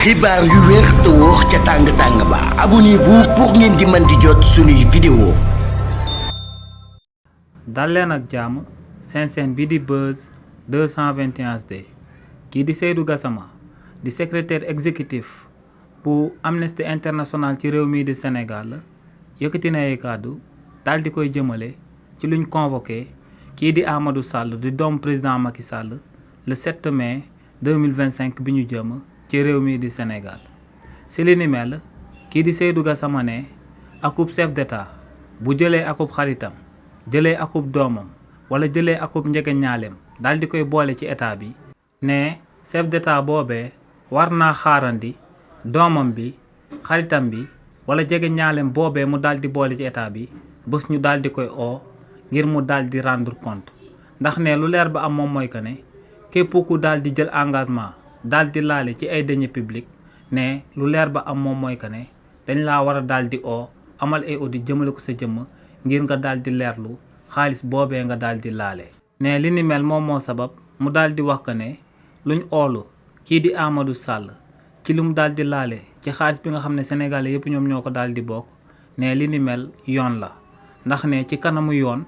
xibaar yu wér te wóor ca tàng ba abonnez-vous pour ngeen di mën di jot suñuy vidéo. dal leen ak jàmm seen bi di Buzz 221HD kii di Seydou Gassama di secrétaire exécutif bu Amnesty International ci réew mii di Sénégal yëkkati na ay kàddu daal di koy jëmale ci luñ convoqué kii di Amadou Sall di doomu président Macky Sall le 7 mai 2025 bi ñu jëm ci réew mii di Sénégal. si li ni mel kii di Seydou Gassama ne akub chef d'état bu jëlee akub xaritam jëlee akub doomam wala jëlee akub njege ñaaleem daal di koy boole ci état bi ne chef d'état boobee war naa xaarandi doomam bi xaritam bi wala jege ñaaleem boobee mu daal di boole ci état bi bés ñu daal di koy oo ngir mu daal di rendre compte ndax ne lu leer ba am moom mooy que ne képp ku daal di jël engagement daal di laale ci ay deniers publics ne lu leer ba am moom mooy que ne dañ laa war a daal di oo amal ay audit jëmale ko sa jëmm ngir nga daal di leerlu xaalis boobee nga daal di laale. ne li ni mel moom moo sabab mu daal di wax que ne luñ oolu kii di Amadou Sall ci li mu daal di laale ci xaalis bi nga xam ne sénégalais yëpp ñoom ñoo ko daal di bokk ne li ni mel yoon la ndax ne ci kanamu yoon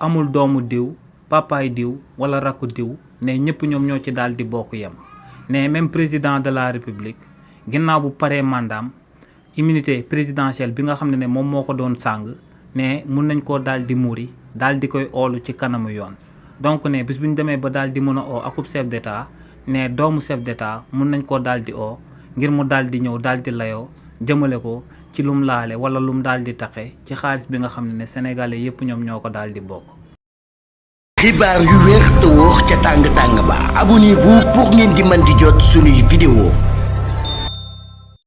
amul doomu diw papaay diw wala rakku diw ne ñëpp ñoom ñoo ci daal di bokk yem. ne même président de la république ginnaaw bu paree mandaam immunité présidentielle bi nga xam ne moom moo ko doon sàng ne mun nañ koo daal di muuri daal di koy oolu ci kanamu yoon donc ne bis bu ñu demee ba daal di mën a oo akub chef d'état ne doomu chef d'état mun nañ koo daal di oo ngir mu daal di ñëw daal di layoo jëmale ko ci lum laale wala lum daal di taxe ci xaalis bi nga xam ne sénégalais yépp ñoom ñoo ko daal di bokk. xibaar yu wér te wóor ca tàng ba abonnez-vous pour ngeen di mën di jot suñuy vidéo.